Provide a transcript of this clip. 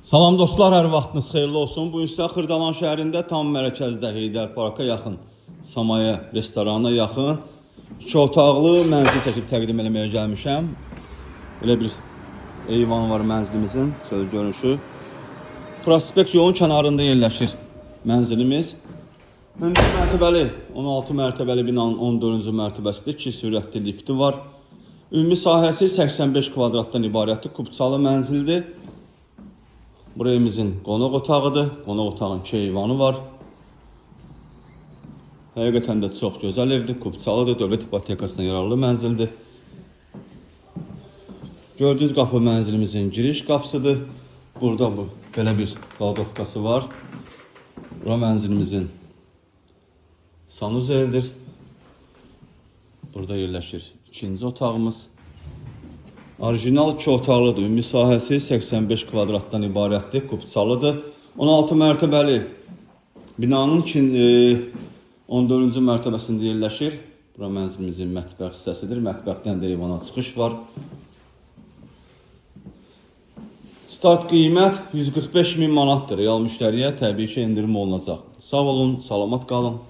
Salam dostlar, hər vaxtınız xeyirli olsun. Bu gün sizə Xırdalan şəhərində tam mərkəzdə Heydər Parka yaxın, Samaya restorana yaxın iki otaqlı mənzil çəkib təqdim eləməyə gəlmişəm. Belə bir eyvan var mənzilimizin, şöyle görünüşü. Prospekt yolun kənarında yerləşir mənzilimiz. Hündür mərtəbəli, 16 mərtəbəli binanın 14-cü mərtəbəsidir. 2 sürətli lifti var. Ümumi sahəsi 85 kvadratdan ibarətdir. Kupçalı mənzildir. Bura evimizin qonaq otağıdır. Qonaq otağın iki eyvanı var. Həqiqətən də çox gözəl evdir, kupçalıdır, dövlət ipotekasına yararlı mənzildir. Gördüyünüz qapı mənzilimizin giriş qapısıdır. Burada bu belə bir kladovkası var. Bura mənzilimizin sanuzelidir. Burada yerləşir ikinci otağımız. Orijinal iki otaqlıdır. Ümumi sahəsi 85 kvadratdan ibarətdir, kupçalıdır. 16 mərtəbəli binanın 14-cü mərtəbəsində yerləşir. Bura mənzilimizin mətbəx hissəsidir. Mətbəxdən də eyvana çıxış var. Start qiymət 145 min manatdır. Real müştəriyə təbii ki endirim olunacaq. Sağ olun, salamat qalın.